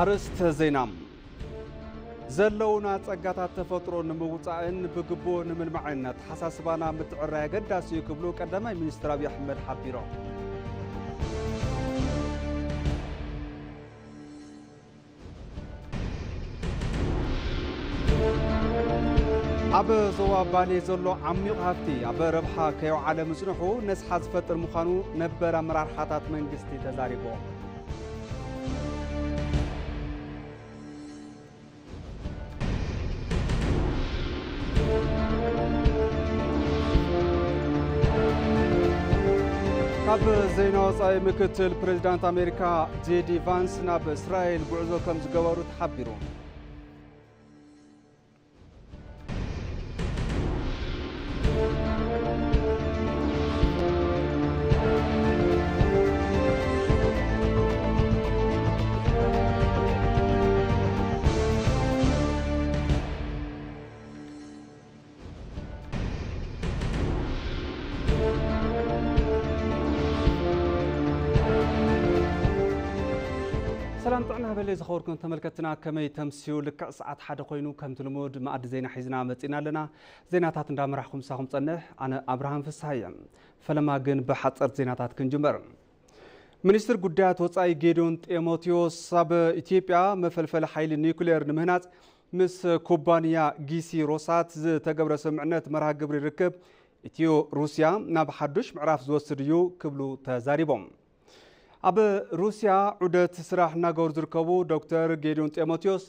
ኣርእስተ ዜና። ዘለውና ጸጋታት ተፈጥሮ ንምውጻእን ብግቡእ ንምልማዕን ኣተሓሳስባና ምትዕራይ ኣገዳሲ እዩ ክብሉ ቀዳማይ ሚኒስትር ኣብይ ኣሕመድ ሓቢሮም። ኣብ ዞባ ባሌ ዘሎ ዓሚቕ ሃፍቲ ኣብ ረብሓ ከየውዓለ ምጽንሑ ነስሓ ዝፈጥር ምዃኑ ነበር ኣመራርሓታት መንግስቲ ተዛሪቦም። ካብ ዜና ወጻኢ፣ ምክትል ፕሬዚዳንት ኣሜሪካ ጄዲ ቫንስ ናብ እስራኤል ጉዕዞ ከም ዝገበሩ ተሓቢሩ። ሰላም ጥዕና በለ ዝኸበርኩም ተመልከትና፣ ከመይ ተምስዩ? ልክዕ ሰዓት ሓደ ኮይኑ ከምቲ ልሙድ መኣዲ ዜና ሒዝና መጺና ኣለና። ዜናታት እንዳመራሕኩም ምሳኹም ጸንሕ ኣነ ኣብርሃም ፍስሃየ። ፈለማ ግን ብሓጸርቲ ዜናታት ክንጅምር። ሚኒስትር ጉዳያት ወጻኢ ጌዲዮን ጢሞቴዎስ ኣብ ኢትዮጵያ መፈልፈሊ ሓይሊ ኒውክሌር ንምህናጽ ምስ ኩባንያ ጊሲ ሮሳት ዝተገብረ ስምምዕነት መርሃ ግብሪ ርክብ ኢትዮ ሩስያ ናብ ሓዱሽ ምዕራፍ ዝወስድ እዩ ክብሉ ተዛሪቦም። ኣብ ሩስያ ዑደት ስራሕ እናገበሩ ዝርከቡ ዶክተር ጌዲዮን ጢሞቴዎስ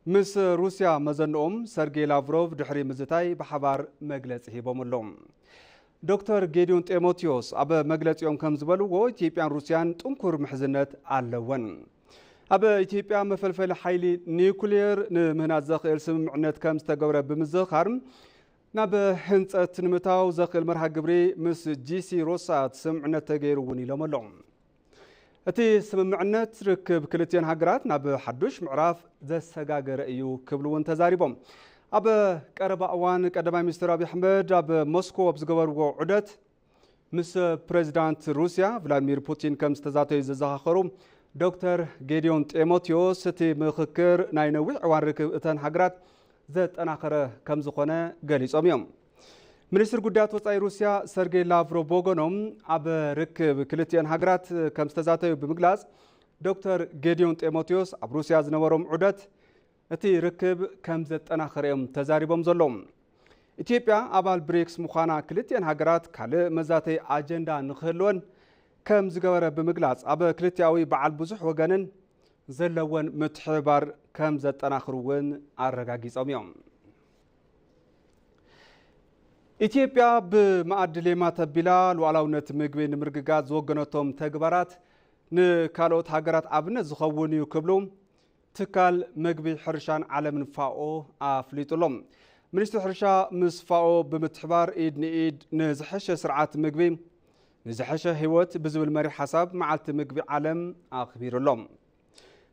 ምስ ሩስያ መዘንኦም ሰርጌይ ላቭሮቭ ድሕሪ ምዝታይ ብሓባር መግለጺ ሂቦም ኣለዉ። ዶክተር ጌዲዮን ጢሞቴዎስ ኣብ መግለጺኦም ከም ዝበልዎ፣ ኢትዮጵያን ሩስያን ጥንኩር ምሕዝነት ኣለወን። ኣብ ኢትዮጵያ መፈልፈሊ ሓይሊ ኒውክሌር ንምህናጽ ዘኽእል ስምምዕነት ከም ዝተገብረ ብምዝኽኻር፣ ናብ ህንጸት ንምእታው ዘኽእል መርሃ ግብሪ ምስ ጂሲ ሮሳት ስምምዕነት ተገይሩ እውን ኢሎም ኣለዉ። እቲ ስምምዕነት ርክብ ክልቲኦን ሃገራት ናብ ሓዱሽ ምዕራፍ ዘሰጋገረ እዩ ክብሉ እውን ተዛሪቦም። ኣብ ቀረባ እዋን ቀዳማይ ሚኒስትር ኣብይ ኣሕመድ ኣብ ሞስኮ ኣብ ዝገበርዎ ዑደት ምስ ፕሬዚዳንት ሩስያ ቭላድሚር ፑቲን ከም ዝተዛተዩ ዘዘኻኸሩ ዶክተር ጌዲዮን ጢሞቴዎስ፣ እቲ ምኽክር ናይ ነዊሕ እዋን ርክብ እተን ሃገራት ዘጠናኸረ ከም ዝኾነ ገሊጾም እዮም። ሚኒስትር ጉዳያት ወጻኢ ሩስያ ሰርጌይ ላቭሮቭ ብወገኖም፣ ኣብ ርክብ ክልቲአን ሃገራት ከም ዝተዛተዩ ብምግላጽ፣ ዶክተር ጌዲዮን ጢሞቴዎስ ኣብ ሩስያ ዝነበሮም ዑደት እቲ ርክብ ከም ዘጠናኸረ እዮም ተዛሪቦም ዘለዉ። ኢትዮጵያ ኣባል ብሪክስ ምዃና ክልቲአን ሃገራት ካልእ መዛተይ ኣጀንዳ ንክህልወን ከም ዝገበረ ብምግላጽ፣ ኣብ ክልቲኣዊ በዓል ብዙሕ ወገንን ዘለወን ምትሕብባር ከም ዘጠናኽሩ እውን ኣረጋጊጾም እዮም። ኢትዮጵያ ብመኣዲ ሌማት ኣቢላ ሉዓላውነት ምግቢ ንምርግጋጽ ዝወገነቶም ተግባራት ንካልኦት ሃገራት ኣብነት ዝኸውን እዩ ክብሉ ትካል መግቢ ሕርሻን ዓለምን ፋኦ ኣፍሊጡ ኣሎ። ሚኒስትሪ ሕርሻ ምስ ፋኦ ብምትሕባር ኢድ ንኢድ ንዝሐሸ ስርዓት ምግቢ ንዝሐሸ ህይወት ብዝብል መሪሕ ሓሳብ መዓልቲ ምግቢ ዓለም ኣኽቢሩ ኣሎ።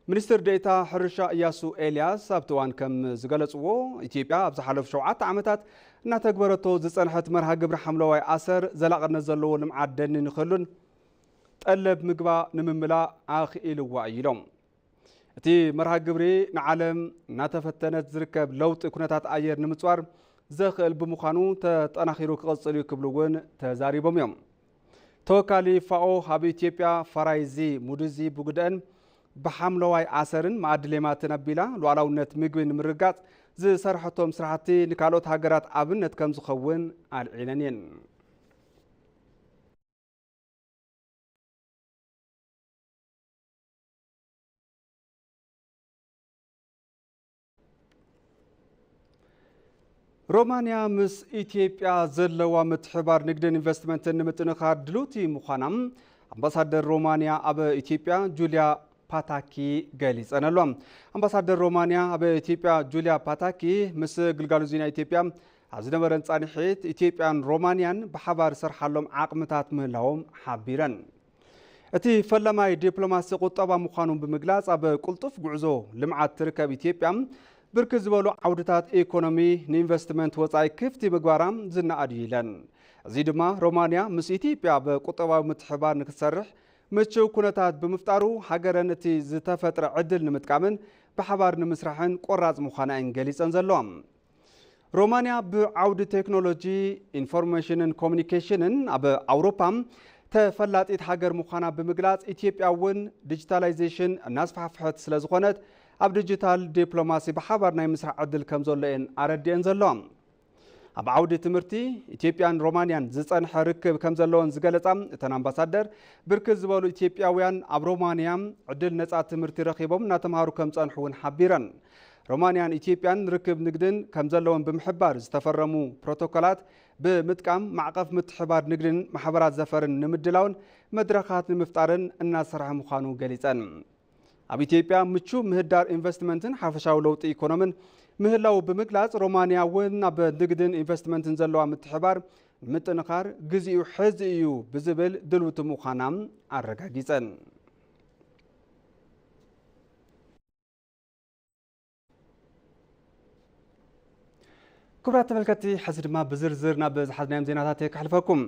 ሚኒስትር ዴኤታ ሕርሻ እያሱ ኤልያስ ኣብቲ እዋን ከም ዝገለጽዎ፣ ኢትዮጵያ ኣብ ዝሓለፉ ሸውዓተ ዓመታት እናተግበረቶ ዝጸንሐት መርሃ ግብሪ ሓምለዋይ ኣሰር ዘላቕነት ዘለዎ ልምዓት ደኒ ንኽህሉን ጠለብ ምግባ ንምምላእ ኣኽኢልዋ እዩ ኢሎም። እቲ መርሃ ግብሪ ንዓለም እናተፈተነት ዝርከብ ለውጢ ኩነታት ኣየር ንምጽዋር ዘኽእል ብምዃኑ ተጠናኺሩ ክቕጽል እዩ ክብሉ እውን ተዛሪቦም እዮም። ተወካሊ ፋኦ ኣብ ኢትዮጵያ ፋራይዚ ሙድዚ ብጉደአን ብሓምለዋይ ኣሰርን መኣዲ ሌማትን ኣቢላ ሉዓላውነት ምግቢ ንምርጋጽ ዝሰርሐቶም ስራሕቲ ንካልኦት ሃገራት ኣብነት ከም ዝኸውን ኣልዒለን እየን። ሮማንያ ምስ ኢትዮጵያ ዘለዋ ምትሕባር ንግድን ኢንቨስትመንትን ንምጥንኻር ድልውቲ ምዃና ኣምባሳደር ሮማንያ ኣብ ኢትዮጵያ ጁልያ ፓታኪ ገሊጸን ኣሎ። ኣምባሳደር ሮማንያ ኣብ ኢትዮጵያ ጁልያ ፓታኪ ምስ ግልጋሎት ዜና ኢትዮጵያ ኣብ ዝነበረን ጻንሒት፣ ኢትዮጵያን ሮማንያን ብሓባር ዝሰርሓሎም ዓቕምታት ምህላዎም ሓቢረን። እቲ ፈላማይ ዲፕሎማሲ ቁጠባ ምዃኑ ብምግላጽ፣ ኣብ ቅልጡፍ ጉዕዞ ልምዓት ትርከብ ኢትዮጵያ ብርክት ዝበሉ ዓውድታት ኢኮኖሚ ንኢንቨስትመንት ወጻኢ ክፍቲ ምግባራ ዝነኣድ እዩ ኢለን። እዚ ድማ ሮማንያ ምስ ኢትዮጵያ ኣብ ቁጠባዊ ምትሕብባር ንክትሰርሕ ምቹው ኩነታት ብምፍጣሩ ሃገረን እቲ ዝተፈጥረ ዕድል ንምጥቃምን ብሓባር ንምስራሕን ቆራጽ ምዃና እየን ገሊጸን ዘለዋ። ሮማንያ ብዓውዲ ቴክኖሎጂ፣ ኢንፎርሜሽንን ኮሚኒኬሽንን ኣብ ኣውሮፓ ተፈላጢት ሃገር ምዃና ብምግላጽ፣ ኢትዮጵያ እውን ዲጂታላይዜሽን እናስፋሕፍሐት ስለ ዝኾነት ኣብ ዲጂታል ዲፕሎማሲ ብሓባር ናይ ምስራሕ ዕድል ከም ዘሎ እየን ኣረዲአን ዘለዋ። ኣብ ዓውዲ ትምህርቲ ኢትዮጵያን ሮማንያን ዝጸንሐ ርክብ ከም ዘለዎን ዝገለጻ እተን ኣምባሳደር፣ ብርክት ዝበሉ ኢትዮጵያውያን ኣብ ሮማንያ ዕድል ነጻ ትምህርቲ ረኺቦም እናተምሃሩ ከም ጸንሑ እውን ሓቢረን። ሮማንያን ኢትዮጵያን ርክብ ንግድን ከም ዘለወን ብምሕባር፣ ዝተፈረሙ ፕሮቶኮላት ብምጥቃም ማዕቐፍ ምትሕባር ንግድን ማሕበራት ዘፈርን ንምድላውን መድረኻት ንምፍጣርን እናሰርሐ ምዃኑ ገሊጸን። ኣብ ኢትዮጵያ ምቹ ምህዳር ኢንቨስትመንትን ሓፈሻዊ ለውጢ ኢኮኖምን ምህላው ብምግላጽ፣ ሮማንያ እውን ኣብ ንግድን ኢንቨስትመንትን ዘለዋ ምትሕባር ንምጥንኻር ግዚኡ ሕዚ እዩ ብዝብል ድልውቲ ምዃና ኣረጋጊጸን። ክቡራት ተመልከትቲ፣ ሕዚ ድማ ብዝርዝር ናብ ዝሓዝናዮም ዜናታት ከሕልፈኩም።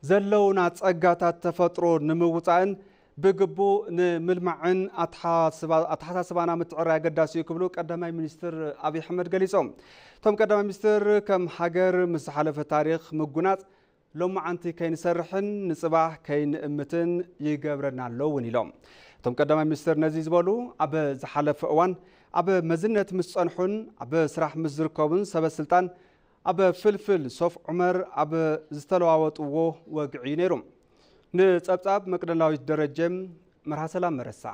ዘለውና ጸጋታት ተፈጥሮ ንምውጻእን ብግቡእ ንምልማዕን ኣተሓሳስባ-፣ ኣተሓሳስባና ምትዕራይ ኣገዳሲ እዩ ክብሉ ቀዳማይ ሚኒስትር ኣብይ ኣሕመድ ገሊጾም። እቶም ቀዳማይ ሚኒስትር፣ ከም ሃገር ምስ ዝሓለፈ ታሪኽ ምጉናጽ ሎማዓንቲ ከይንሰርሕን ንጽባሕ ከይንእምትን ይገብረና ኣሎ እውን ኢሎም። እቶም ቀዳማይ ሚኒስትር ነዚ ዝበሉ ኣብ ዝሓለፈ እዋን ኣብ መዝነት ምስ ጸንሑን ኣብ ስራሕ ምስ ዝርከቡን ሰበ ስልጣን ኣብ ፍልፍል ሶፍ ዑመር ኣብ ዝተለዋወጥዎ ወግዒ እዩ ነይሩ። ንጸብጻብ መቅደላዊት ደረጀ፣ መርሃ ሰላም መረሳ።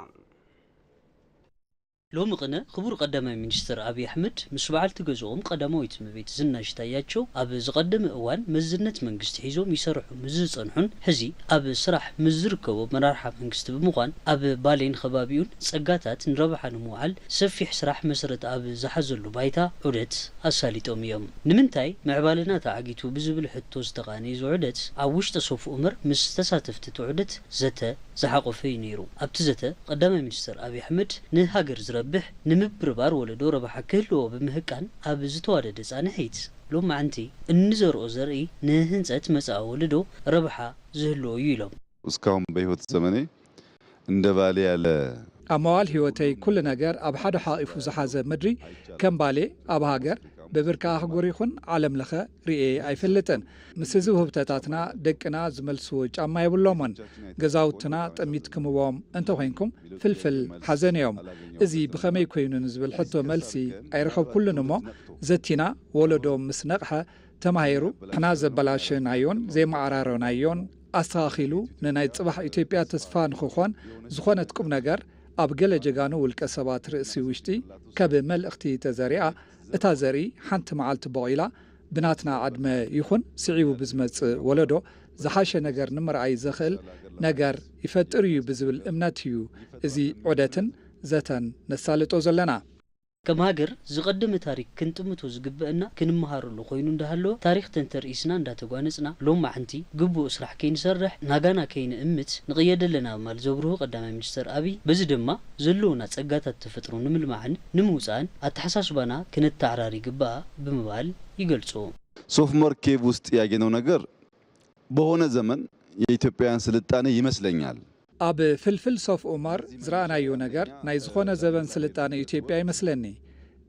ሎሚ ቅነ ክቡር ቀዳማይ ሚኒስትር ኣብይ ኣሕመድ ምስ በዓልቲ ገዝኦም ቀዳማዊት እመቤት ዝናሽ ታያቸው ኣብ ዝቐደመ እዋን መዝነት መንግስቲ ሒዞም ይሰርሑ ምስ ዝጸንሑን ሕዚ ኣብ ስራሕ ምስ ዝርከቡ ኣመራርሓ መንግስቲ ብምዃን ኣብ ባሌን ከባቢኡን ጸጋታት ንረብሓ ንምውዓል ሰፊሕ ስራሕ መሰረት ኣብ ዝሓዘሉ ባይታ ዑደት ኣሳሊጦም እዮም። ንምንታይ ምዕባለና ተዓጊቱ ብዝብል ሕቶ ዝተቓነየ እዚ ዑደት ኣብ ውሽጢ ሶፍ ዑመር ምስ ተሳተፍቲ እቲ ዑደት ዘተ ዝሓቖፈ እዩ ነይሩ። ኣብቲ ዘተ ቀዳማይ ሚኒስትር ኣብይ ኣሕመድ ንሃገር ዝረብሕ ንምብርባር ወለዶ ረብሓ ክህልዎ ብምህቃን ኣብ ዝተዋደደ ጻንሒት ሎማዕንቲ እንዘርኦ ዘርኢ ንህንጸት መጻኢ ወለዶ ረብሓ ዝህልዎ እዩ ኢሎም። እስካሁን በህይወት ዘመኔ እንደ ባሌ ያለ ኣብ መዋል ህይወተይ ኩሉ ነገር ኣብ ሓደ ሓቒፉ ዝሓዘ ምድሪ ከም ባሌ ኣብ ሃገር ብብርኪ ኣህጉር ይኹን ዓለም ለኸ ርእየ ኣይፈልጥን። ምስ እዚ ውህብቶታትና ደቅና ዝመልስዎ ጫማ የብሎምን። ገዛውትና ጠሚትክምዎም እንተኾይንኩም ፍልፍል ሓዘን እዮም። እዚ ብኸመይ ኮይኑ ንዝብል ሕቶ መልሲ ኣይረኸብኩሉን እሞ ዘቲና ወለዶ ምስ ነቕሐ ተማሂሩ ንሕና ዘበላሸናዮን ዘይመዓራረናዮን ኣስተኻኺሉ ንናይ ጽባሕ ኢትዮጵያ ተስፋ ንኽኾን ዝኾነት ቁም ነገር ኣብ ገለ ጀጋኑ ውልቀ ሰባት ርእሲ ውሽጢ ከብ መልእኽቲ ተዘሪኣ እታ ዘርኢ ሓንቲ መዓልቲ ቦቒላ ብናትና ዕድመ ይኹን ስዒቡ ብዝመጽእ ወለዶ ዝሓሸ ነገር ንምርኣይ ዘኽእል ነገር ይፈጥር እዩ ብዝብል እምነት እዩ እዚ ዑደትን ዘተን ነሳልጦ ዘለና። ከም ሃገር ዝቐደመ ታሪክ ክንጥምቶ ዝግበአና ክንመሃረሉ ኮይኑ እንዳሃለወ ታሪክ ተንተርኢስና እንዳተጓነጽና ሎማዕንቲ ግቡእ ስራሕ ከይንሰርሕ ናጋና ከይንእምት ንቕየድ ኣለና ብምባል ዘብርሁ ቀዳማይ ሚኒስትር ኣብይ በዚ ድማ ዘለውና ጸጋታት ተፈጥሮ ንምልማዕን ንምውጻእን ኣተሓሳስባና ክነተዓራሪ ይግባእ ብምባል ይገልጹ። ሶፍ ዑመር ኬቭ ውስጥ ያየነው ነገር በሆነ ዘመን የኢትዮጵያውያን ስልጣኔ ይመስለኛል። ኣብ ፍልፍል ሶፍ ዑመር ዝረኣናዮ ነገር ናይ ዝኾነ ዘበን ስልጣነ ኢትዮጵያ ይመስለኒ።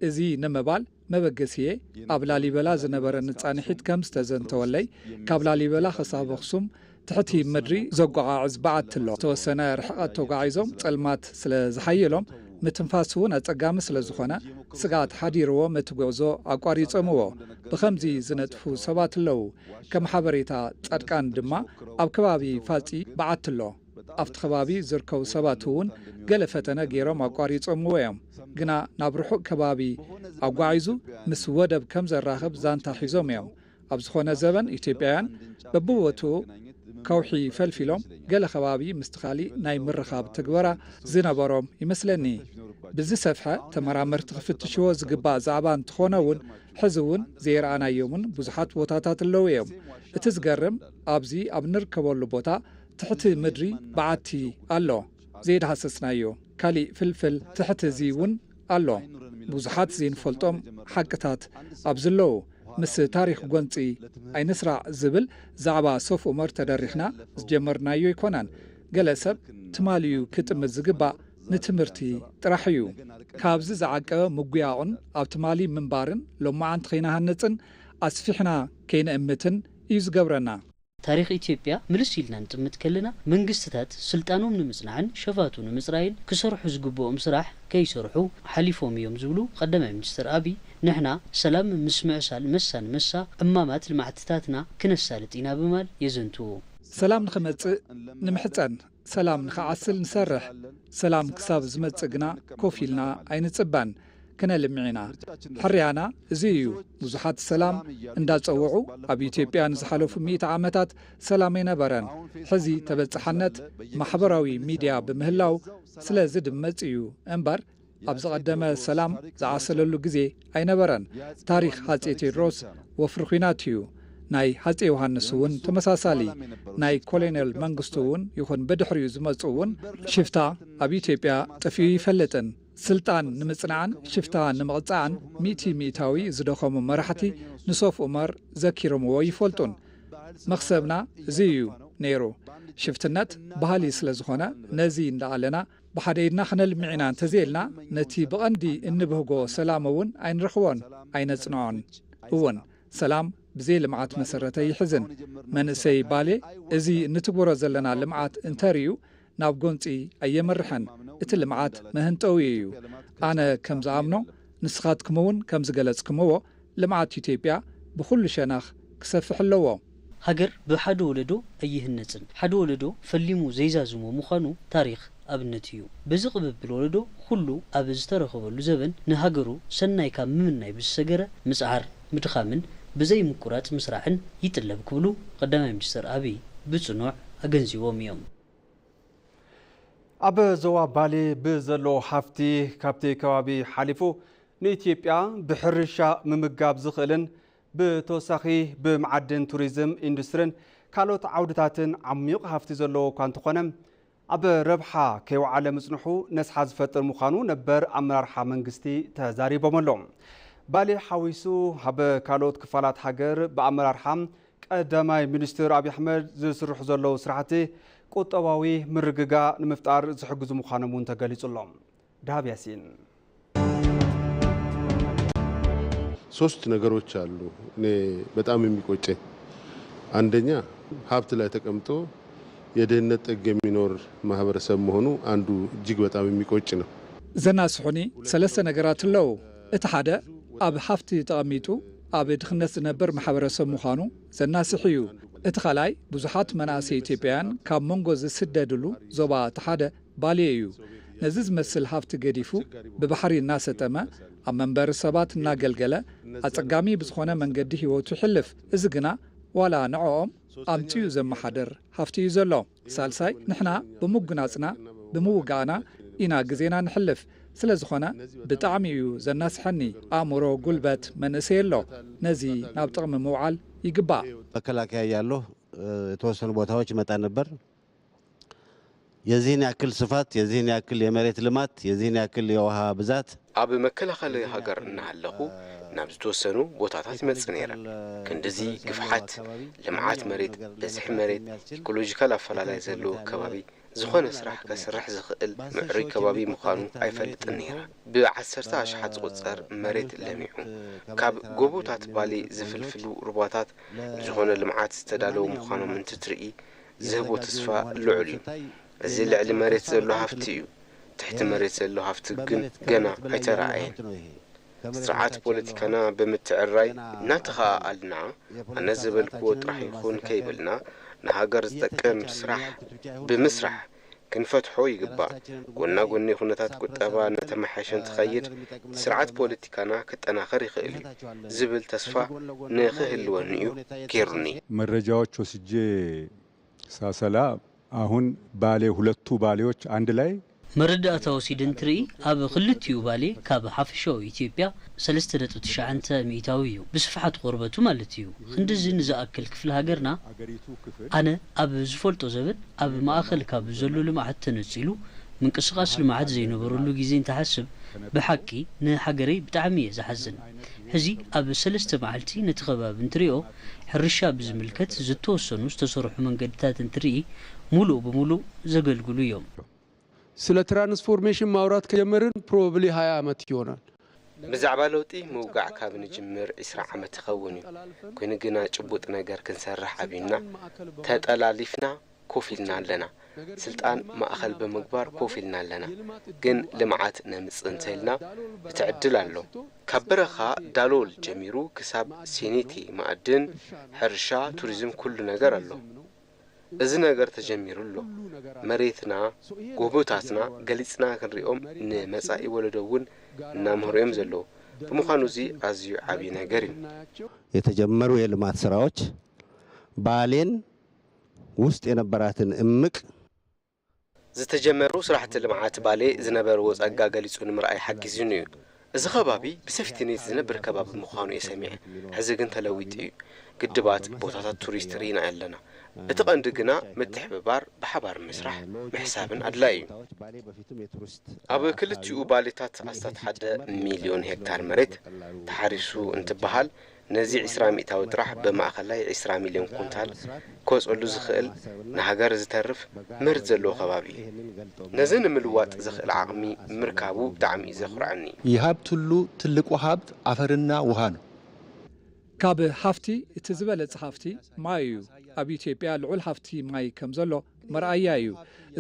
እዚ ንምባል መበገሲየ ኣብ ላሊበላ ዝነበረኒ ጻንሒት ከም ዝተዘንተወለይ ካብ ላሊበላ ክሳብ ኣኽሱም ትሕቲ ምድሪ ዘጓዓዕዝ በዓቲ ኣሎ። ዝተወሰነ ርሕቐት ተጓዒዞም ጸልማት ስለ ዝሓየሎም ምትንፋስ እውን ኣጸጋሚ ስለ ዝኾነ ስግኣት ሓዲርዎም እቲ ጉዕዞ ኣቋሪጾምዎ። ብኸምዚ ዝነጥፉ ሰባት ኣለዉ። ከም ሓበሬታ ጻድቃን ድማ ኣብ ከባቢ ፋጺ በዓቲ ኣሎ። ኣብቲ ከባቢ ዝርከቡ ሰባት እውን ገለ ፈተነ ገይሮም ኣቋሪጾምዎ እዮም። ግና ናብ ርሑቕ ከባቢ ኣጓዒዙ ምስ ወደብ ከም ዘራኽብ ዛንታ ሒዞም እዮም። ኣብ ዝኾነ ዘበን ኢትዮጵያውያን በብቦትኡ ከውሒ ፈልፊሎም ገለ ከባቢ ምስቲ ካሊእ ናይ ምርኻብ ትግበራ ዝነበሮም ይመስለኒ። ብዝሰፍሐ ተመራመርቲ ክፍትሽዎ ዝግባእ ዛዕባ እንተኾነ እውን ሕዚ እውን ዘይረኣናዮምን ብዙሓት ቦታታት ኣለዉ እዮም። እቲ ዝገርም ኣብዚ ኣብ ንርከበሉ ቦታ ትሕቲ ምድሪ በዓቲ ኣሎ ዘይዳህሰስናዮ። ካሊእ ፍልፍል ትሕቲ እዚ እውን ኣሎ። ብዙሓት ዘይንፈልጦም ሓቅታት ኣብዚ ኣለዉ። ምስ ታሪኽ ጎንፂ ኣይንስራዕ ዝብል ዛዕባ ሶፍ ዑመር ተደሪኽና ዝጀመርናዮ ኣይኮነን። ገለ ሰብ ትማሊ'ዩ ክጥምት ዝግባእ ንትምህርቲ ጥራሕ እዩ። ካብዚ ዝዓቀበ ምጉያቕን ኣብ ትማሊ ምንባርን ሎማዓንቲ ከይንሃንጽን ኣስፊሕና ከይንእምትን እዩ ዝገብረና። ታሪኽ ኢትዮጵያ ምልስ ኢልና ንጥምት ከለና መንግስትታት ስልጣኖም ንምጽናዕን ሸፋቱ ንምጽራይን ክሰርሑ ዝግብኦም ስራሕ ከይሰርሑ ሓሊፎም እዮም ዝብሉ ቀዳማይ ሚኒስትር ኣቢይ፣ ንሕና ሰላም ምስ ምዕሳል መሳ ንመሳ ዕማማት ልምዓትታትና ክነሳልጥ ኢና ብማል የዘንትዉ። ሰላም ንኽመጽእ ንምሕጸን፣ ሰላም ንኽዓስል ንሰርሕ። ሰላም ክሳብ ዝመጽእ ግና ኮፍ ኢልና ኣይንጽበን፣ ክነልምዕ ኢና። ሕርያና እዚ እዩ። ብዙሓት ሰላም እንዳጸውዑ ኣብ ኢትዮጵያ ንዝሓለፉ ሚእቲ ዓመታት ሰላም ኣይነበረን። ሕዚ ተበጻሕነት ማሕበራዊ ሚድያ ብምህላው ስለ ዝድመጽ እዩ እምበር ኣብ ዝቐደመ ሰላም ዝዓሰለሉ ግዜ ኣይነበረን። ታሪኽ ሃጼ ቴዎድሮስ ወፍሪ ኲናት እዩ። ናይ ሃጼ ዮሃንስ እውን ተመሳሳሊ። ናይ ኮሎኔል መንግስቱ እውን ይኹን ብድሕሪኡ ዝመጹ እውን ሽፍታ ኣብ ኢትዮጵያ ጠፊኡ ይፈልጥን። ስልጣን ንምጽናዕን ሽፍታ ንምቕጻዕን ሚእቲ ሚእታዊ ዝደኸሙ መራሕቲ ንሶፍ ዑመር ዘኪሮምዎ ይፈልጡን። መኽሰብና እዚ እዩ ነይሩ። ሽፍትነት ባህሊ ስለ ዝኾነ ነዚ እንዳኣለና ብሓደ ኢድና ክነልምዕ ኢና እንተዘይልና ነቲ ብቐንዲ እንብህጎ ሰላም እውን ኣይንረኽቦን ኣይነጽንዖን እውን። ሰላም ብዘይ ልምዓት መሰረት ኣይሕዝን። መንእሰይ ባሌ እዚ እንትግበሮ ዘለና ልምዓት እንተርእዩ ናብ ጎንጺ ኣየመርሕን። እቲ ልምዓት መህንጠዊ እዩ። ኣነ ከም ዝኣምኖ ንስኻትኩም እውን ከም ዝገለጽኩምዎ ልምዓት ኢትዮጵያ ብኹሉ ሸነኽ ክሰፍሕ ኣለዎ። ሃገር ብሓደ ወለዶ ኣይህነጽን። ሓደ ወለዶ ፈሊሙ ዘይዛዝሞ ምዃኑ ታሪኽ ኣብነት እዩ። በዚ ቅብብል ወለዶ ኩሉ ኣብ ዝተረኸበሉ ዘበን ንሃገሩ ሰናይ ካብ ምምናይ ብዝሰገረ ምጽዓር፣ ምድኻምን ብዘይ ምቁራጽ ምስራዕን ይጥለብ ክብሉ ቀዳማይ ሚኒስትር ኣቢይ ብጽኑዕ ኣገንዚቦም እዮም። ኣብ ዞባ ባሌ ብዘሎ ሃፍቲ ካብቲ ከባቢ ሓሊፉ ንኢትዮጵያ ብሕርሻ ምምጋብ ዝኽእልን ብተወሳኺ ብመዓድን ቱሪዝም ኢንዱስትሪን ካልኦት ዓውድታትን ዓሚቕ ሃፍቲ ዘለዎ እኳ እንተኾነ ኣብ ረብሓ ከይወዓለ ምጽንሑ ነስሓ ዝፈጥር ምዃኑ ነበር ኣመራርሓ መንግስቲ ተዛሪቦም ኣለዉ። ባሌ ሓዊሱ ኣብ ካልኦት ክፋላት ሃገር ብኣመራርሓ ቀዳማይ ሚኒስትር ኣብይ ኣሕመድ ዝስርሑ ዘለዉ ስራሕቲ ቁጠባዊ ምርግጋእ ንምፍጣር ዝሕግዙ ምዃኖም እውን ተገሊጹ ኣሎ። ደሃብ ያሲን። ሶስት ነገሮች አሉ እኔ በጣም የሚቆጨኝ። አንደኛ ሀብት ላይ ተቀምጦ የድህነት ጥግ የሚኖር ማህበረሰብ መሆኑ አንዱ እጅግ በጣም የሚቆጭ ነው። ዘናስሑኒ ሰለስተ ነገራት ኣለዉ። እቲ ሓደ ኣብ ሃፍቲ ተቐሚጡ ኣብ ድኽነት ዝነብር ማሕበረሰብ ምዃኑ ዘናስሕ እዩ። እቲ ካልኣይ ብዙሓት መናእሰይ ኢትዮጵያውያን ካብ መንጎ ዝስደድሉ ዞባ እቲ ሓደ ባሌ እዩ። ነዚ ዝመስል ሃፍቲ ገዲፉ ብባሕሪ እናሰጠመ ኣብ መንበሪ ሰባት እናገልገለ ኣጸጋሚ ብዝኾነ መንገዲ ህይወቱ ይሕልፍ። እዚ ግና ዋላ ንዕኦም ኣምጺኡ ዘመሓድር ሃፍቲ እዩ ዘሎ። ሳልሳይ ንሕና ብምጉናጽና ብምውጋእና ኢና ግዜና ንሕልፍ። ስለ ዝኾነ ብጣዕሚ እዩ ዘናስሐኒ። ኣእምሮ፣ ጉልበት መንእሰይ ኣሎ። ነዚ ናብ ጥቕሚ ምውዓል ይግባእ። መከላከያ እያለሁ የተወሰኑ ቦታዎች ይመጣ ነበር። የዚህን ያክል ስፋት፣ የዚህን ያክል የመሬት ልማት፣ የዚህን ያክል የውሃ ብዛት ኣብ መከላኸሊ ሃገር እናሃለኹ ናብ ዝተወሰኑ ቦታታት ይመጽእ ነይረ። ክንድዚ ግፍሓት፣ ልምዓት መሬት፣ በዝሒ መሬት፣ ኢኮሎጂካል ኣፈላላይ ዘለዎ ከባቢ ዝኾነ ስራሕ ከስርሕ ዝኽእል ምዕሩይ ከባቢ ምዃኑ ኣይፈልጥን ነይረ። ብዓሰርተ ኣሽሓት ዝቑጸር መሬት ለሚዑ፣ ካብ ጎቦታት ባሌ ዝፍልፍሉ ሩባታት ዝኾነ ልምዓት ዝተዳለዉ ምዃኖም እንትትርኢ፣ ዝህቦ ተስፋ ልዑል እዩ። እዚ ልዕሊ መሬት ዘሎ ሃፍቲ እዩ። ትሕቲ መሬት ዘሎ ሃፍቲ ግን ገና ኣይተራእየን። ስርዓት ፖለቲካና ብምትዕርራይ እናተኸኣኣልና፣ ኣነ ዝበልክዎ ጥራሕ ይኹን ከይበልና፣ ንሃገር ዝጠቅም ስራሕ ብምስራሕ ክንፈትሖ ይግባእ። ጎና ጎኒ ኩነታት ቁጠባ እናተመሓየሸ እንትኸይድ፣ ስርዓት ፖለቲካና ክጠናኸር ይኽእል እዩ ዝብል ተስፋ ንኽህልወኒ እዩ ገይሩኒ። መረጃዎች ወስጄ ሳሰላ አሁን ባሌ ሁለቱ ባሌዎች አንድ ላይ መረዳእታ ወሲደ እንትርኢ ኣብ ክልቲኡ ባሌ ካብ ሓፈሻዊ ኢትዮጵያ ሰለስተ ነጥቢ ትሽዓተ ሚእታዊ እዩ፣ ብስፍሓት ቆርበቱ ማለት እዩ። ክንድዚ ንዝኣክል ክፍሊ ሃገርና ኣነ ኣብ ዝፈልጦ ዘበን ኣብ ማእኸል ካብ ዘሎ ልምዓት ተነጺሉ ምንቅስቓስ ልምዓት ዘይነበረሉ ግዜ እንትሓስብ ብሓቂ ንሃገረይ ብጣዕሚ እየ ዝሓዝን። ሕዚ ኣብ ሰለስተ መዓልቲ ነቲ ከባቢ እንትሪኦ ሕርሻ ብዝምልከት ዝተወሰኑ ዝተሰርሑ መንገድታት እንትርኢ ሙሉእ ብሙሉእ ዘገልግሉ እዮም። ስለ ትራንስፎርሜሽን ማውራት ከጀመርን ፕሮባብሊ ሃያ ዓመት ይሆናል። ብዛዕባ ለውጢ ምውጋዕ ካብ ንጅምር ዒስራ ዓመት ይኸውን እዩ። ኮይኑ ግና ጭቡጥ ነገር ክንሰርሕ ኣብዩና ተጠላሊፍና ኮፍ ኢልና ኣለና። ስልጣን ማእኸል ብምግባር ኮፍ ኢልና ኣለና። ግን ልምዓት ነምፅእ እንተኢልና እቲ ዕድል ኣሎ። ካብ በረኻ ዳሎል ጀሚሩ ክሳብ ሴኔቴ ማእድን፣ ሕርሻ፣ ቱሪዝም ኩሉ ነገር ኣሎ። እዚ ነገር ተጀሚሩ ኣሎ። መሬትና፣ ጎቦታትና ገሊፅና ክንሪኦም ንመፃኢ ወለዶ እውን እናምህሩ እዮም ዘለዉ። ብምዃኑ እዚ ኣዝዩ ዓብዪ ነገር እዩ። የተጀመሩ የልማት ስራዎች ባሌን ውስጥ የነበራትን እምቅ ዝተጀመሩ ስራሕቲ ልምዓት ባሌ ዝነበርዎ ጸጋ ገሊጹ ንምርኣይ ሓጊዙኒ እዩ። እዚ ከባቢ ብሰፍቲኔት ዝነብር ከባቢ ምዃኑ እየ ሰሚዐ። ሕዚ ግን ተለዊጡ እዩ። ግድባት፣ ቦታታት ቱሪስት ርኢና ኣለና። እቲ ቀንዲ ግና ምትሕብባር፣ ብሓባር ምስራሕ፣ ምሕሳብን ኣድላዪ እዩ። ኣብ ክልቲኡ ባሌታት ኣስታት ሓደ ሚልዮን ሄክታር መሬት ተሓሪሱ እንትበሃል፣ ነዚ ዒስራ ሚእታዊ ጥራሕ ብማእኸላይ ዒስራ ሚልዮን ኩንታል ክወፀሉ ዝኽእል ንሃገር ዝተርፍ ምህርቲ ዘለዎ ከባቢ እዩ። ነዚ ንምልዋጥ ዘኽእል ዓቕሚ ምርካቡ ብጣዕሚ እዩ ዘኹርዐኒ። የሀብት ሁሉ ትልቁ ሀብት አፈርና ውሃ ነው። ካብ ሃፍቲ እቲ ዝበለጸ ሃፍቲ ማይ እዩ። ኣብ ኢትዮጵያ ልዑል ሃፍቲ ማይ ከም ዘሎ መርኣያ እዩ።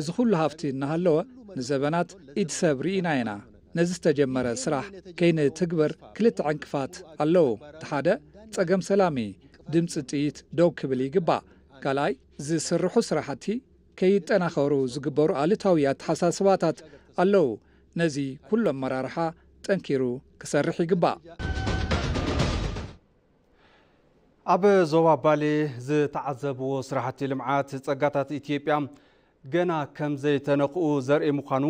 እዚ ኩሉ ሃፍቲ እናሃለወ ንዘበናት ኢድ ሰብ ርኢና ኢና። ነዚ ዝተጀመረ ስራሕ ከይንትግብር ክልተ ዕንቅፋት ኣለዉ። እቲ ሓደ ጸገም ሰላም እዩ። ድምጺ ጥይት ደው ክብል ይግባእ። ካልኣይ ዝስርሑ ስራሕቲ ከይጠናኸሩ ዝግበሩ ኣሉታዊ ኣተሓሳስባታት ኣለዉ። ነዚ ኩሉ ኣመራርሓ ጠንኪሩ ክሰርሕ ይግባእ። ኣብ ዞባ ባሌ ዝተዓዘብዎ ስራሕቲ ልምዓት ጸጋታት ኢትዮጵያ ገና ከም ዘይተነኽኡ ዘርኢ ምዃኑ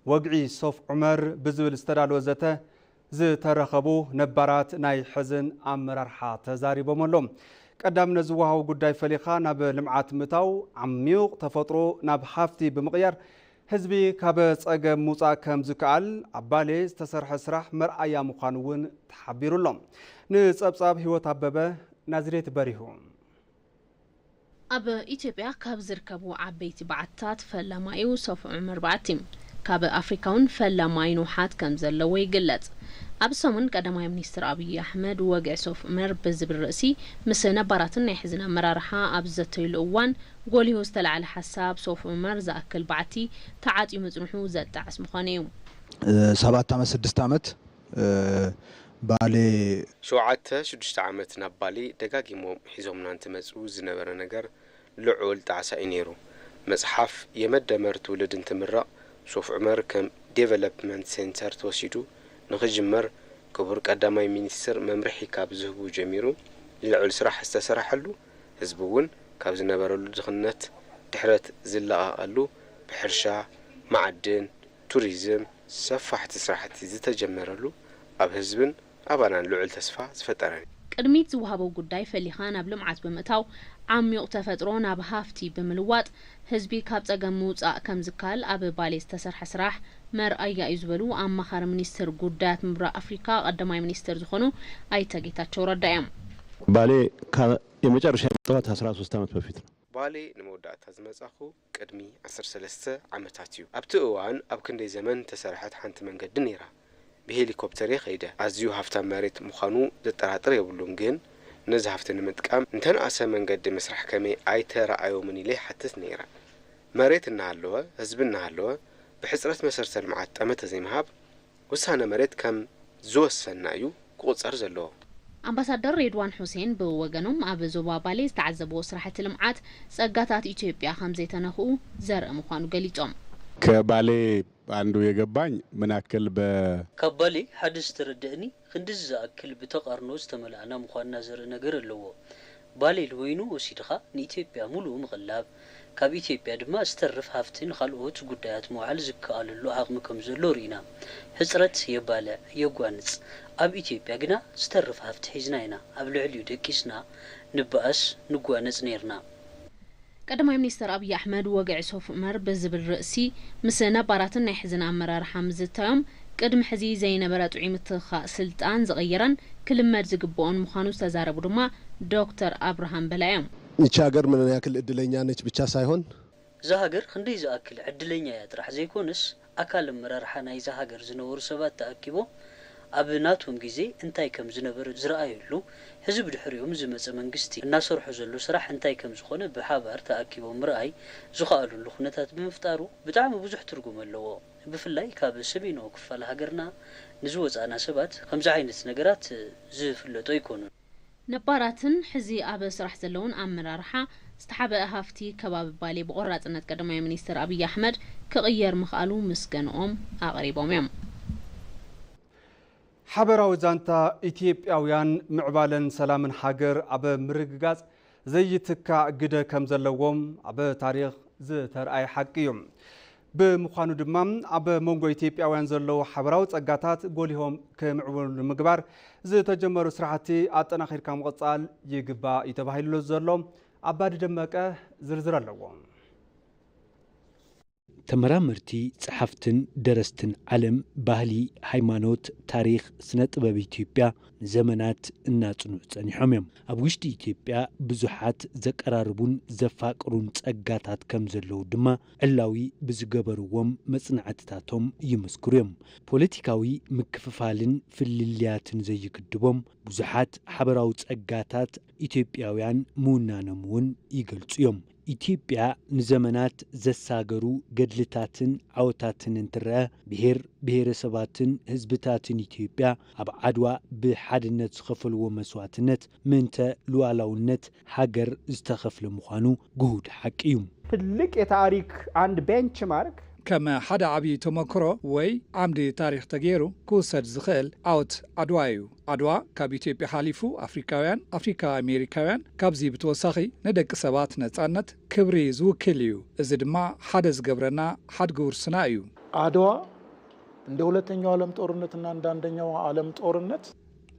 ወግዒ ሶፍ ዑመር ብዝብል ዝተዳለወ ዘተ ዝተረኸቡ ነባራት ናይ ሕዝን ኣመራርሓ ተዛሪቦም ኣሎ። ቀዳምነት ዝወሃቦ ጉዳይ ፈሊኻ ናብ ልምዓት ምእታው፣ ዓሚቕ ተፈጥሮ ናብ ሃፍቲ ብምቕያር ህዝቢ ካብ ጸገም ምውጻእ ከም ዝከኣል ኣብ ባሌ ዝተሰርሐ ስራሕ መርኣያ ምዃኑ እውን ተሓቢሩ ኣሎ። ንጸብጻብ ህይወት ኣበበ፣ ናዝሬት በሪሁ። ኣብ ኢትዮጵያ ካብ ዝርከቡ ዓበይቲ በዓትታት ፈላማዩ ሶፍ ዑመር በዓቲ፣ ካብ ኣፍሪካ እውን ፈላማይ ንውሓት ከም ዘለዎ ይግለጽ። ኣብ ሰሙን ቀዳማይ ሚኒስትር ኣብይ ኣሕመድ ወግዒ ሶፍ ዑመር ብዝብል ርእሲ ምስ ነባራትን ናይ ሕዝን ኣመራርሓ ኣብ ዝዘተይሉ እዋን ጎሊሁ ዝተላዕለ ሓሳብ ሶፍ ዑመር ዝኣክል በዓቲ ተዓጽዩ ምጽንሑ ዘጣዕስ ምዃኑ እዩ። ሰባት ዓመት ስድስት ዓመት ባሌ ሸውዓተ ሽዱሽተ ዓመት ናብ ባሌ ደጋጊሞም ሒዞምና እንትመጽኡ ዝነበረ ነገር ልዑል ጣዕሳ እዩ ነይሩ። መጽሓፍ የመደመር ትውልድ እንትምረቕ ሶፍ ዑመር ከም ዴቨሎፕመንት ሴንተር ተወሲዱ ንኽጅመር ክቡር ቀዳማይ ሚኒስትር መምርሒ ካብ ዝህቡ ጀሚሩ ልዑል ስራሕ ዝተሰረሐሉ፣ ህዝቢ እውን ካብ ዝነበረሉ ድኽነት ድሕረት ዝለቐቐሉ፣ ብሕርሻ፣ መዓድን፣ ቱሪዝም ሰፋሕቲ ስራሕቲ ዝተጀመረሉ ኣብ ህዝብን ኣባናን ልዑል ተስፋ ዝፈጠረን እዩ። ቅድሚት ዝወሃቦ ጉዳይ ፈሊኻ ናብ ልምዓት ብምእታው፣ ዓሚቕ ተፈጥሮ ናብ ሃፍቲ ብምልዋጥ፣ ህዝቢ ካብ ጸገም ምውጻእ ከም ዝከኣል ኣብ ባሌ ዝተሰርሐ ስራሕ መርኣያ እዩ ዝበሉ ኣማኻሪ ሚኒስትር ጉዳያት ምብራቕ ኣፍሪካ ቀዳማይ ሚኒስትር ዝኾኑ ኣይተ ጌታቸው ረዳ እዮም። ባሌ የመጨረሻ የመጣኋት አስራ ሶስት ዓመት በፊት ነው። ባሌ ንመወዳእታ ዝመጻኹ ቅድሚ ዓሰርተ ሰለስተ ዓመታት እዩ። ኣብቲ እዋን ኣብ ክንደይ ዘመን ተሰርሐት ሓንቲ መንገዲ ነይራ። ብሄሊኮፕተር እየ ከይደ። ኣዝዩ ሃፍታም መሬት ምዃኑ ዘጠራጥር የብሉን፣ ግን ነዚ ሃፍቲ ንምጥቃም እንተንኣሰ መንገዲ ምስራሕ ከመይ ኣይተረኣዮምን ኢለ ይሓትት ነይረ። መሬት እናሃለወ፣ ህዝቢ እናሃለወ፣ ብሕጽረት መሰረተ ልምዓት ጠመተ ዘይምሃብ፣ ውሳነ መሬት ከም ዝወሰንና እዩ ክቑጸር ዘለዎ። ኣምባሳደር ሬድዋን ሑሴን ብወገኖም ኣብ ዞባ ባሌ ዝተዓዘብዎ ስራሕቲ ልምዓት ጸጋታት ኢትዮጵያ ከም ዘይተነኽኡ ዘርኢ ምዃኑ ገሊጾም። ከባሌ አንዱ የገባኝ ምን ያክል በ ካብ ባሌ ሓደ ዝተረደእኒ ክንድዚ ዝኣክል ብተቓርኖ ዝተመላእና ምዃንና ዘርኢ ነገር ኣለዎ። ባሌ ንበይኑ ወሲድኻ ንኢትዮጵያ ሙሉኡ ምቕላብ፣ ካብ ኢትዮጵያ ድማ ዝተርፍ ሃፍቲ ንኻልኦት ጉዳያት ምውዓል ዝከኣለሉ ዓቕሚ ከምዘሎ ርኢና። ሕፅረት የባልዕ፣ የጓንፅ። ኣብ ኢትዮጵያ ግና ዝተርፍ ሃፍቲ ሒዝና ኢና ኣብ ልዕሊኡ ደቂስና ንበኣስ፣ ንጓነፅ ነይርና። ቀዳማይ ሚኒስትር ኣብይ ኣሕመድ ወግዒ ሶፍ ዑመር ብዝብል ርእሲ ምስ ነባራትን ናይ ሕዝን ኣመራርሓ ምዝታዮም ቅድሚ ሕዚ ዘይነበረ ጥዑይ ምትኽኻእ ስልጣን ዝቕይረን ክልመድ ዝግብኦን ምዃኑ ዝተዛረቡ ድማ ዶክተር ኣብርሃም በላይ እዮም። ይቺ ሀገር ምን ያክል እድለኛ ነች ብቻ ሳይሆን እዛ ሃገር ክንደይ ዝኣክል ዕድለኛ እያ ጥራሕ ዘይኮነስ፣ ኣካል ኣመራርሓ ናይዛ ሃገር ዝነበሩ ሰባት ተኣኪቦም ኣብ ናቶም ግዜ እንታይ ከም ዝነበረ ዝረኣየሉ፣ ሕዚ ብድሕሪኦም ዝመጸ መንግስቲ እናሰርሖ ዘሎ ስራሕ እንታይ ከም ዝኾነ ብሓባር ተኣኪቦም ምርኣይ ዝኸኣሉሉ ኩነታት ብምፍጣሩ ብጣዕሚ ብዙሕ ትርጉም ኣለዎ። ብፍላይ ካብ ሰሜናዊ ክፋል ሃገርና ንዝወጻእና ሰባት ከምዚ ዓይነት ነገራት ዝፍለጡ ኣይኮኑን። ነባራትን ሕዚ ኣብ ስራሕ ዘለውን ኣመራርሓ ዝተሓበአ ሃፍቲ ከባቢ ባሌ ብቆራፅነት ቀዳማይ ሚኒስትር ኣብይ ኣሕመድ ክቕየር ምኽኣሉ ምስገንኦም ኣቕሪቦም እዮም። ሓበራዊ ዛንታ ኢትዮጵያውያን ምዕባለን ሰላምን ሃገር ኣብ ምርግጋጽ ዘይትካእ ግደ ከም ዘለዎም ኣብ ታሪኽ ዝተርኣየ ሓቂ እዩ። ብምዃኑ ድማ ኣብ መንጎ ኢትዮጵያውያን ዘለዉ ሓበራዊ ጸጋታት ጎሊሆም ክምዕብሉ ንምግባር ዝተጀመሩ ስራሕቲ ኣጠናኺርካ ምቕጻል ይግባእ እዩ ተባሂሉ ዘሎ። ኣባዲ ደመቀ ዝርዝር ኣለዎ። ተመራመርቲ፣ ጸሓፍትን ደረስትን ዓለም ባህሊ፣ ሃይማኖት፣ ታሪኽ፣ ስነ ጥበብ ኢትዮጵያ ንዘመናት እናጽንዑ ጸኒሖም እዮም። ኣብ ውሽጢ ኢትዮጵያ ብዙሓት ዘቀራርቡን ዘፋቅሩን ጸጋታት ከም ዘለዉ ድማ ዕላዊ ብዝገበርዎም መጽናዕትታቶም ይምስክሩ እዮም። ፖለቲካዊ ምክፍፋልን ፍልልያትን ዘይግድቦም ብዙሓት ሓበራዊ ጸጋታት ኢትዮጵያውያን ምውናኖም እውን ይገልጹ እዮም። ኢትዮጵያ ንዘመናት ዘሳገሩ ገድልታትን ዓወታትን እንትረአ፣ ብሄር ብሄረሰባትን ህዝብታትን ኢትዮጵያ ኣብ ዓድዋ ብሓድነት ዝኸፈልዎ መስዋእትነት ምእንተ ሉዓላውነት ሃገር ዝተኸፍለ ምዃኑ ግሁድ ሓቂ እዩ። ትልቅ የታሪክ አንድ ቤንችማርክ ከም ሓደ ዓብዪ ተመክሮ ወይ ዓምዲ ታሪኽ ተገይሩ ክውሰድ ዝኽእል ዓወት ዓድዋ እዩ። ዓድዋ ካብ ኢትዮጵያ ሓሊፉ ኣፍሪካውያን፣ ኣፍሪካ ኣሜሪካውያን፣ ካብዚ ብተወሳኺ ንደቂ ሰባት ነፃነት፣ ክብሪ ዝውክል እዩ። እዚ ድማ ሓደ ዝገብረና ሓድጊ ውርስና እዩ። አድዋ እንደ ሁለተኛው ዓለም ጦርነትና እንደ አንደኛው ዓለም ጦርነት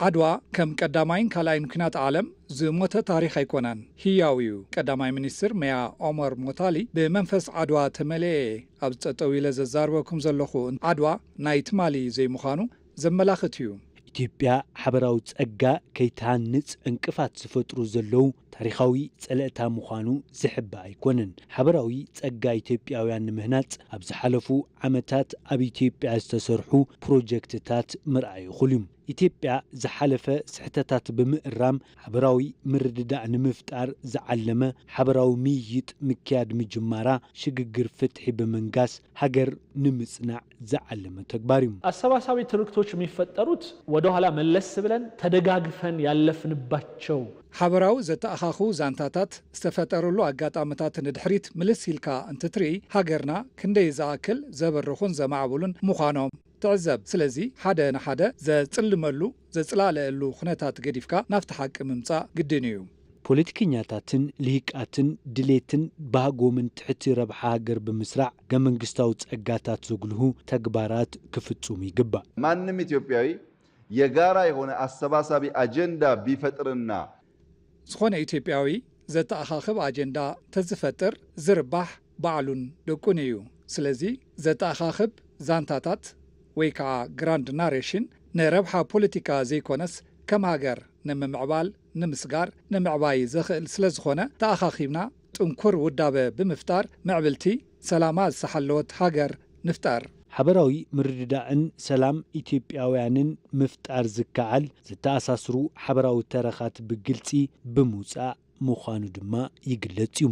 ዓድዋ ከም ቀዳማይን ካልኣይን ኲናት ዓለም ዝሞተ ታሪኽ ኣይኮነን፣ ህያው እዩ። ቀዳማይ ሚኒስትር መያ ኦመር ሞታሊ ብመንፈስ ዓድዋ ተመሊኤ እየ ኣብዚ ጠጠው ኢለ ዘዛርበኩም ዘለኹ። ዓድዋ ናይ ትማሊ ዘይምዃኑ ዘመላኽት እዩ። ኢትዮጵያ ሓበራዊ ጸጋ ከይትሃንጽ ዕንቅፋት ዝፈጥሩ ዘለዉ ታሪኻዊ ጸለእታ ምዃኑ ዝሕባእ ኣይኮነን። ሓበራዊ ጸጋ ኢትዮጵያውያን ንምህናጽ ኣብ ዝሓለፉ ዓመታት ኣብ ኢትዮጵያ ዝተሰርሑ ፕሮጀክትታት ምርኣይ እኹል እዩ። ኢትዮጵያ ዝሓለፈ ስሕተታት ብምእራም ሓበራዊ ምርድዳእ ንምፍጣር ዝዓለመ ሓበራዊ ምይይጥ ምክያድ ምጅማራ ሽግግር ፍትሒ ብምንጋስ ሃገር ንምጽናዕ ዝዓለመ ተግባር እዩ። አሰባሳቢ ትርክቶች የሚፈጠሩት ወደኋላ መለስ ብለን ተደጋግፈን ያለፍንባቸው ሓበራዊ ዘተኣኻኽቡ ዛንታታት ዝተፈጠረሉ ኣጋጣምታት ንድሕሪት ምልስ ኢልካ እንትትርኢ ሃገርና ክንደይ ዝኣክል ዘበርኹን ዘማዕብሉን ምዃኖም ትዕዘብ። ስለዚ ሓደ ንሓደ ዘጽልመሉ ዘጽላለአሉ ኩነታት ገዲፍካ ናብቲ ሓቂ ምምጻእ ግድን እዩ። ፖለቲከኛታትን ልሂቃትን ድሌትን ባህጎምን ትሕቲ ረብሓ ሃገር ብምስራዕ ሕገ መንግስታዊ ጸጋታት ዘጉልሁ ተግባራት ክፍጽሙ ይግባእ። ማንም ኢትዮጵያዊ የጋራ የሆነ አሰባሳቢ አጀንዳ ቢፈጥርና ዝኾነ ኢትዮጵያዊ ዘተኣኻኽብ ኣጀንዳ ተዝፈጥር ዝርባሕ ባዕሉን ደቁን እዩ። ስለዚ ዘተኣኻኽብ ዛንታታት ወይ ከዓ ግራንድ ናሬሽን ንረብሓ ፖለቲካ ዘይኮነስ ከም ሃገር ንምምዕባል ንምስጋር ንምዕባይ ዘኽእል ስለዝኾነ ተኣኻኺብና ጥንኩር ውዳበ ብምፍጣር ምዕብልቲ ሰላማ ዝሰሓለወት ሃገር ንፍጠር። ሓበራዊ ምርድዳእን ሰላም ኢትዮጵያውያንን ምፍጣር ዝከኣል ዝተኣሳስሩ ሓበራዊ ተረኻት ብግልፂ ብምውፃእ ምዃኑ ድማ ይግለፅ እዩ።